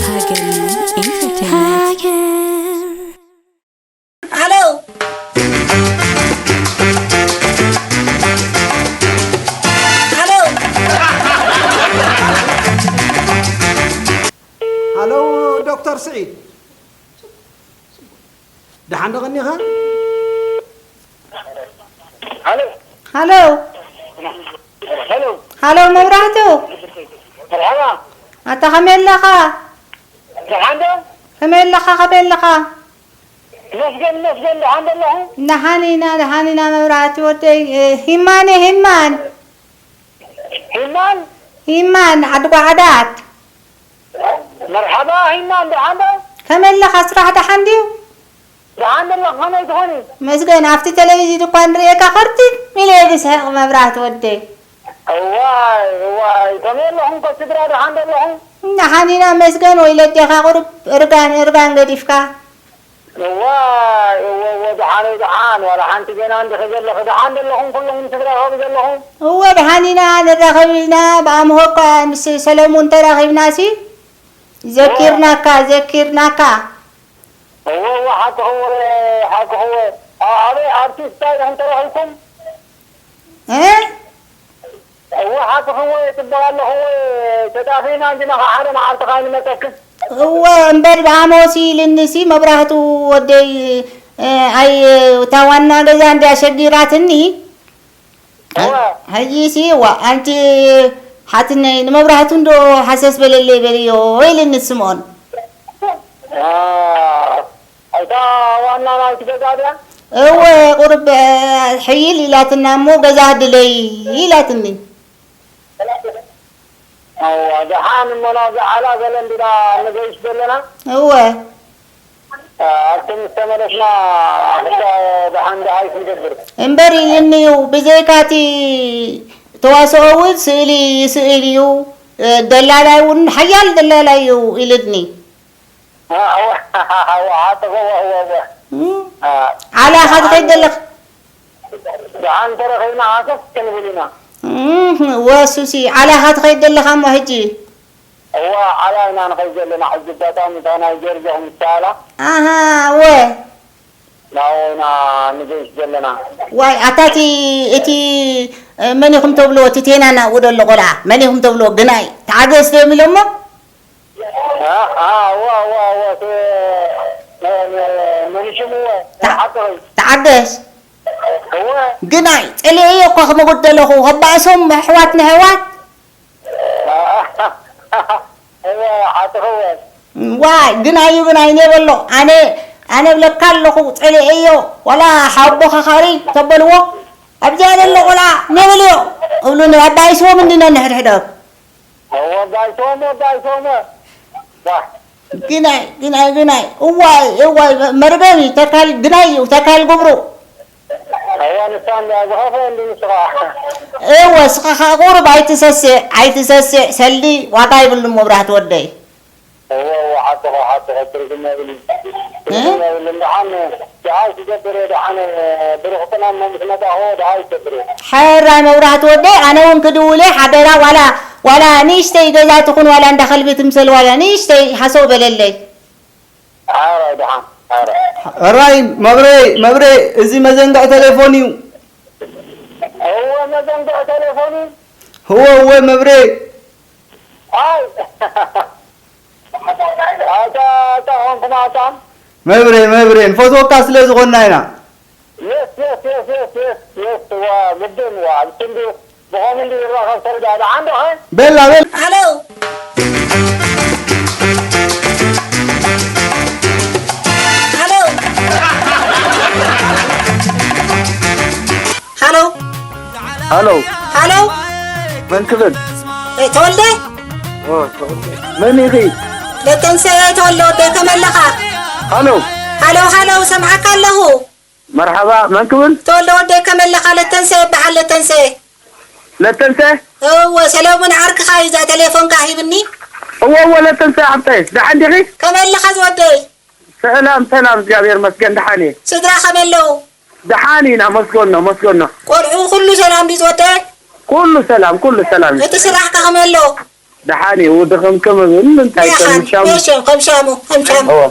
ሃገርና ኢንተርቴይንመንት። ሃገር። ሃሎ። ሃሎ። ሃሎ ዶክተር ስዒድ፣ ደሓን ዶ ቀኒኻ? ሃሎ። ሃሎ። ሃሎ። ሃሎ መብራህቱ። መርሓባ። ኣታ ከመይ ኣለኻ? ደሓን ዶ? ከመይ ኣለኻ? ከመይ ኣለኻ? መስገን፣ መስገን፣ ደሓን ዘለኹ? ደሓን ኢና፣ ደሓን ኢና መብራህቱ ወደይ። እ፣ ሂማን እየ፣ ሂማን። ሂማን? ሂማን፣ ዓዲ ጓዕዳት። መርሓባ ሂማን፣ ደሓን ዶ? ከመይ ኣለኻ? ስራሕ ደሓን ድዩ? ደሓን ዘለኹ፣ ከመይ ትኾኒ? መስገን፣ ኣብቲ ቴሌቪዥን እኳ ንርእየካ ክርትም ኢለ እየ ብስሕቕ መብራህቱ ወደይ። እዋይ፣ እዋይ፣ ከመይ ኣለኹም ከ ስድራ፣ ደሓን ዶ ኣለኹም? ደሓን ኢና መስገን፣ ወይለ ኣዴኻ ቁሩብ እርጋን፣ እርጋን ገዲፍካ። እዋይ፣ እወ፣ እወ፣ ደሓነይ ደሓን፣ ዋላ ሓንቲ ጌና እንዲኺ ዘለኺ፣ ደሓን ዶ ኣለኹም ኩልኹም ስድራ፣ ከምኡ ዘለኹም? እወ፣ ደሓን ኢና፣ ንራኸብ ኢና፣ ብኣምሆ እኳ ምስ ሰለሙን ተራኺብናሲ፣ ዘኪርናካ፣ ዘኪርናካ። እወ፣ እወ፣ ሓቅኺ እወ፣ ሓቅኺ እወ። ኣ-፣ ኣበይ፣ ኣብቲ ስታይ ዲኹም ተራኺብኩም? እ? እወ፣ ሓቅኺ እወ፣ ጽቡቕ ኣለኹ እወ፣ ተጣፊእና እንጂ፣ ናኻ ሓደ መዓልቲ ካይንመጸክን። እወ፣ እምበር ብኣሞሲ ኢልኒሲ፣ መብራህቱ ወደይ፣ እ፣ ኣይ፣ እታ ዋና ገዛ እንድያ ሸጊራትኒ። እወ። ሕጂሲ፣ እዋ፣ ኣንቲ ሓትነይ፣ ንመብራህቱ እንዶ ሃሰስ በለለይ በልዮ ኢልኒ ስምኦን። አ፣ እታ ዋና ናይቲ ገዛ ድያ? እወ፣ ቁርብ፣ እ፣ ሕይል ኢላትና እሞ፣ ገዛ ድለይ ኢላትኒ። እወ፣ ደሓን እሞ፣ ናብዚ ዓላ ገለ እንዲና ንገይሽ ዘለና። እወ። እ፣ ኣብቲ ምስ ተመለስና፣ ሕቶ ደሓን ደሃይ ክንገብር። እምበር ኢልኒ እዩ፣ ብዘይካ እቲ ተዋስኦ እውን ስእሊ ይስእል እዩ፣ እ፣ ደላላይ እውን ሓያል ደላላይ እዩ ኢልኒ። እ፣ እወ፣ እወ፣ ሓቂ፣ እወ፣ እወ፣ እወ። እም። እ፣ ዓላ ኢኻ ትኸይድ ዘለኻ? ደሓን ተረኺብና ሃሰስ ክንብል ኢና። እም፣ ወሱሲ፣ ዓላ ኢኻ ትኸይድ ዘለኻ እሞ ሕጂ? እዋ፣ ዓላ ኢና ንኸይድ ዘለና። ሕጂ ኣጋጣሚ እታ ናይ ጆርጆ ምስ በዓላ። ኣሃ፣ እወ። ናብኡ ኢና ንገይሽ ዘለና። ዋይ፣ ኣታ እቲ፣ እቲ፣ እ፣ መን ኢኹም ተብልዎ? እቲ ቴና ናብኡ ዘሎ ቆልዓ መን ኢኹም ተብልዎ? ግናይ ተዓገስ ዶ እዮም ኢሎሞ? እ፣ እ፣ እዋ፣ እዋ፣ እዋ፣ እቲ፣ እ፣ እ፣ መን ሽሙ እወ? ታ-፣ ሓቂ። ተዓገስ። እወ። ግናይ፣ ጸሊኤዮ እኳ ክመጉት ደለኹ፣ ከባእሶም ኣሕዋት ንኣሕዋት። እወ፣ ሓቅኺ እወ። ዋይ፣ ግናይ እዩ፣ ግናይ እኔ በሎ። ኣነ፣ ኣነ እብለካ ኣለኹ፣ ጸሊኤዮ። ዋላ ሓቦኻ ኻሪ ተበልዎ። ኣብዚኣ ዘሎ ቆልዓ እኔ በልዮ። እብሉኒ፣ ኣባይስዎም እንዲ ነንሕድሕዶም። እወ፣ ኣባይስዎም፣ ኣባይስዎም። ዋይ። ግናይ፣ ግናይ፣ ግናይ። እዋይ፣ እዋይ፣ መ-፣ መርገም እዩ። ተካል ግናይ እዩ፣ ተካል ግብሩ። እዋ፣ ንሳ እንድያ ዝኸፍአ እንዲ ንስኻ። እወ፣ እስኻ ኸኣ ቁሩብ ኣይትሰስዕ፣ ኣይትሰስዕ፣ ሰልዲ ዋጋ ይብሉ መብራህቲ ወደይ። እወ፣ እወ፣ ሓቅኻ፣ ሓቅኻ፣ ትርጉም የብሉን። እ? ትርጉም የብሉን። ደሓን፣ ደሓን ትገብር እየ፣ ደሓን፣ ብሩኽ ቅነ እሞ ምስ መጻእኽዎ ደሓን ይገብር እየ። ሕራይ መብራህቲ ወደይ፣ ኣነ እውን ክድውል እየ፣ ሓደራ፣ ዋላ፣ ዋላ ንእሽተይ ገዛ ትኹን፣ ዋላ እንዳ ከልቢ ትምሰል፣ ዋላ ንእሽተይ ሃሰው በለለይ። ሓራይ ደሓን፣ ሓራይ። ሕራይ መብሬ፣ መብሬ፣ እዚ መዘንግዕ ቴሌፎን እዩ። እወ፣ መዘንግዕ ቴሌፎን እዩ። እወ፣ እወ፣ መብሬ። ኣይ። ኣታ፣ ኣታ ኾንኩም ኣታ። መብሬ፣ መብሬ፣ ንፈትወካ ስለ ዝኾንና ኢና። የስ፣ የስ፣ የስ፣ የስ፣ የስ፣ የስ፣ ዋ፣ ግድን፣ ዋ፣ ብትንዱ፣ ብኸም እንዲ ይራኸብ ሰብ ዳ፣ ደሓን ዶ ኸ? ቤላ፣ ቤላ። ሃሎ። ሃሎ። ሃሎ። ሃሎ። ሃሎ። መን ክብል? እ፣ ተወልደ? ኦ፣ ተወልደ። መን ኢኺ? ለተንሰ ተወልደ ወደይ፣ ከመይ ኣለኻ? ሃሎ። ሃሎ፣ ሃሎ፣ ሰምዓካ ኣለኹ። መርሓባ፣ መን ክብል? ተወልደ ወደይ፣ ከመይ ኣለኻ? ለተንሰ ይበሃል፣ ለተንሰ። ለተንሰ? እወ፣ ሰለሙን ዓርክኻ እዩ እዛ ቴሌፎንካ ሂብኒ። እወ፣ እወ፣ ለተንሰ ሓብተይ፣ ደሓን ዲኺ? ከመይ ኣለኻ ዝወደይ? ሰላም፣ ሰላም፣ እግዚኣብሔር ይመስገን፣ ደሓን እየ። ስድራ ከመይ ኣለዉ? ደሓን ኢና፣ መስገኖ፣ መስገኖ። ቆልዑ ኩሉ ሰላም ድዩ ዝወደይ? ኩሉ ሰላም፣ ኩሉ ሰላም። እቲ ስራሕ ከ ከመይ ኣሎ? ደሓን እዩ፣ ድኽምክም እብል፣ እንታይ ከም ሻሙ። ከም ሻሙ፣ ከም ሻሙ። እወ።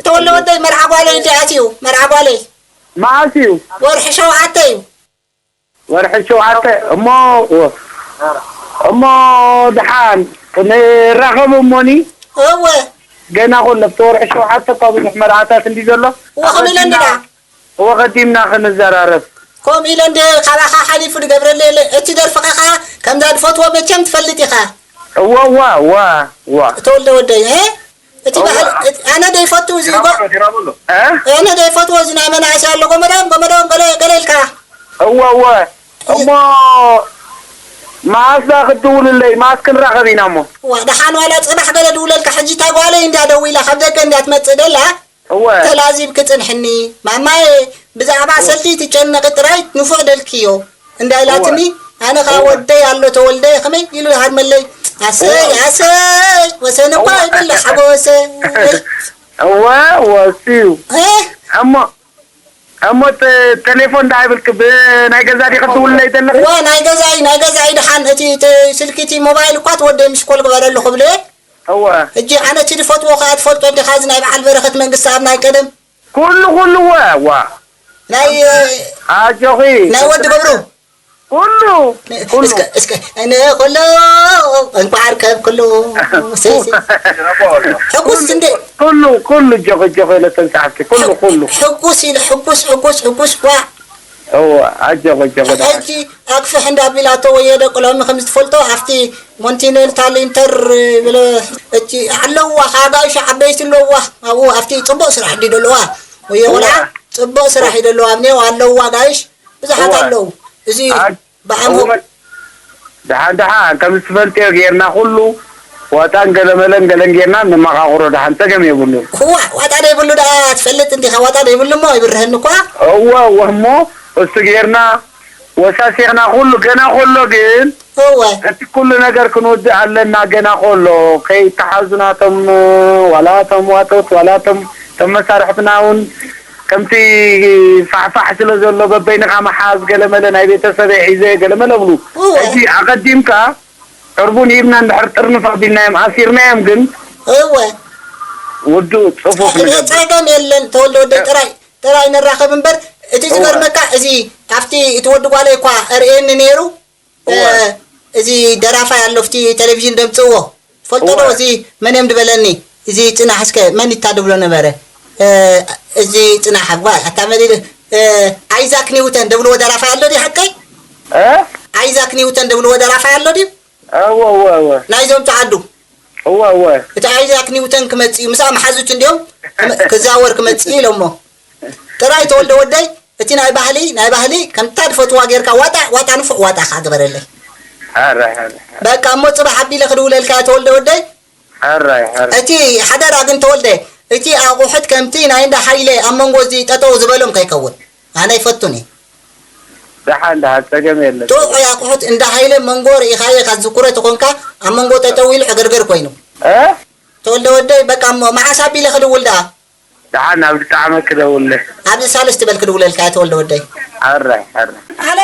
ተወልደ ወደይ መርዓ ጓለይ እንዲ ኣትዩ፣ መርዓ ጓለይ። መዓስ እዩ? ወርሒ ሸውዓተ እዩ። ወርሒ ሸውዓተ፣ እሞ፣ እሞ ደሓን ክንራኸብ እሞኒ። እወ። ገና ኮን ኣብቲ ወርሒ ሸውዓተ እኳ ብዙሕ መርዓታት እንዲ ዘሎ። እወ፣ ከመይ ኢለ እንዲ ደኣ? እወ፣ ቀዲምና ክንዘራረብ። ከምኡ ኢለ እንዲ ካባኻ ሓሊፉ ዝገብረለይ የለ። እቲ ደርፍኻ ኸኣ ከምዛ ዝፈትዎ መቸም ትፈልጥ ኢኻ። እወ፣ እወ፣ እወ፣ እወ። ተወልደ ወደይ፣ እ? እቲ እወ። ባህል፣ እቲ፣ ኣነ ደይፈቱ እዚ ዲራማ ጎ-፣ ኣሎ፣ ዲራማ ኣሎ። እ? ኣነ ደይፈትዎ እዚ ናይ መናእሰይ ኣሎ፣ ጎመዳም፣ ጎመዳም፣ ገለ፣ ገለ ኢልካ። እወ፣ እወ። እሞ መዓስ ደኣ ክትድውልለይ? መዓስ ክንራኸብ ኢና እሞ? እዋ፣ ደሓን ዋላ ጽባሕ ገለ ድውለልካ፣ ሕጂ እታ ጓለይ እንድያ ደዊላ፣ ካብ ደገ እንድያ ትመጽእ ደላ። እወ። ተላዚብኪ ጽንሕኒ፣ ማማየ፣ ብዛዕባ እወ። ሰልዲ ትጨነቒ ጥራይ ንፉዕ ደልክዮ፣ እንዳ እወ። ኢላትኒ፣ ኣነ ኸኣ እወ። ወደይ ኣሎ ተወልደ፣ ከመይ ኢሉ ይሃርመለይ? ኣሰይ፣ እወ። ኣሰይ፣ ወሰን እኳ እወ። ይብልሕ ሓጎሰይ። እወ፣ እወ፣ እሱ እዩ። እ? እሞ፣ እሞ ተ-፣ ቴሌፎን ደኣ ይብልክ፣ ብናይ ገዛ ዲኺ ትውልለይ ዘለኺ? እወ፣ ናይ ገዛይ፣ ናይ ገዛይ ደሓን፣ እቲ፣ እቲ ስልኪ፣ እቲ ሞባይል እኳ ትወደይ ምሽኮል ግበረሉ ክብለ። እወ። ሕጂ ኣነ እቲ ዝፈትዎ ከኣ ትፈልጦ እንዲኻ፣ እዚ ናይ በዓል በረኸት መንግስተኣብ ናይ ቀደም። ኩሉ፣ ኩሉ፣ እወ፣ እወ። ናይ፣ ኣጆኺ። ናይ ወዲ ገብሩ። ኩሉ፣ ኩሉ። እስከ፣ እስከ፣ እነ ኩሉ፣ እንቋዕ ኣርከብክሉ። ሲ፣ ሲ። ሕጉስ እንደ ኩሉ፣ ኩሉ፣ ጆኸ፣ ጆኸ ኢለ ተንሳሕብኪ። ኩሉ፣ ኩሉ። ሕጉስ ኢለ፣ ሕጉስ፣ ሕጉስ፣ ሕጉስ፣ ዋ። እወ፣ ኣጆኺ፣ ኣጆኺ ደሓን። ሕጂ ኣክፍሕ እንዳቢላቶ ወየ ደቂ ሎሚ ከም ዝትፈልጦ ኣብቲ ኮንቲኔንታል ኢንተር ብሎ እቲ ኣለዋ፣ ኣጋይሽ ዓበይቲ ኣለዋ። ኣብኡ ኣብቲ ጽቡቕ ስራሕ ድዩ ዘለዋ? ወየ ቆልዓ እወ። ጽቡቕ ስራሕ እዩ ዘለዋ። ኣብኔው ኣለዋ ኣጋይሽ ብዙሓት እወ። ኣለዉ። እዚ ኣጅ-፣ ብኣምሆ እወ። ደሓን፣ ደሓን፣ ከም ዝትፈልጥዮ ጌርና ኩሉ ዋጣን ገለመለን ገለን ጌርና ንመቓቕሮ ደሓን ጸገም የብሉን። እዋ፣ ዋጣ ደይብሉ ደኣ ትፈልጥ እንዲኻ፣ ዋጣ ደይብሉ እሞ ይብርሀኒ እኳ። እወ፣ እወ፣ እሞ እሱ ጌርና ወሳሲኽና ኩሉ ገና ኮሎ ግን እወ። እቲ ኩሉ ነገር ክንውድእ ኣለና ገና ኮሎ። ከይተሓዙ ናቶም ዋላ እቶም ዋጦት ዋላ እቶም፣ እቶም መሳርሕትና እውን ከምቲ ፋሕፋሕ ስለ ዘሎ በበይንኻ መሓዝ ገለመለ ናይ ቤተሰበይ ሒዘ ገለመለ እብሉ። እወ። ሕጂ ኣቐዲምካ ዕርቡን ሂብና እንድሕር ጥርንፍ ኣቢልናዮም ኣሲርናዮም ግን እወ። ውዱእ ጽፉፍ ንገብር። ጸገም የለን ተወልደ ወደይ ጥራይ፣ ጥራይ ንራኸብ እምበር እቲ እወ። ዝገርመካ እዚ ኣብቲ እቲ ወዲ ጓለይ እኳ ኣርእየኒ ነይሩ። እወ። እ፣ እዚ ደራፋይ ኣሎ ኣብቲ ቴሌቪዥን ደምጽእዎ። ትፈልጦ ዶ? እወ። እዚ መን እዮም ድበለኒ? እዚ ጽናሕ እስከ መን ይታ ድብሎ ነበረ? እ፣ እዚ ጽናሕ፣ ዋ፣ ኣታ መን ኢሉ? እ፣ ኣይዛክ ኒውተን ድብልዎ ደራፋይ ኣሎ ድዩ ሓቀይ? እ? ኣይዛክ ኒውተን ድብልዎ ደራፋይ ኣሎ ድዩ? እወ፣ እወ፣ እወ። ናይዞም ጸዓዱ። እወ፣ እወ። እቲ ኣይዛክ ኒውተን ክመጽእ እዩ። ምስኣ መሓዙት እንድዮም ክመ-፣ ክዛወር ክመጽእ እዩ ኢሎሞ። ጥራይ ተወልደ ወደይ፣ እቲ ናይ ባህሊ፣ ናይ ባህሊ ከምታ ድፈትዋ ጌርካ ዋጣ፣ ዋጣ ንፉዕ ዋጣ ከኣ ግበረለይ። ሕራይ፣ ሕራይ፣ ሕራይ። በቃ እሞ ጽባሕ ኣቢለ ክድውለልካ እየ ተወልደ ወደይ። ሕራይ፣ ሕራይ። እቲ ሓደራ ግን ተወልደ፣ እቲ ኣቑሑት ከምቲ ናይ እንዳ ሃይለ ኣብ መንጎ እዚ ጠጠው ዝበሎም ከይከውን። ኣነ ኣይፈቱን እየ። ደሓን፣ ደሓን፣ ጸገም የለን። ጥዑይ ኣቑሑት እንዳ ሃይለ መንጎ ርኢኻዮ ካብ ዝኩረ ተኾንካ ኣብ መንጎ ጠጠው ኢሉ ዕግርግር ኮይኑ። እ? ተወልደ ወደይ፣ በቃ እሞ መዓስ ኣቢለ ክድውል ደኣ? ደሓን፣ ኣብ ዝጠዓመ ክደውልለይ። ኣብዚ ሳልስቲ በል ክድውለልካ እየ ተወልደ ወደይ። ሕራይ፣ ሕራይ። ሃሎ።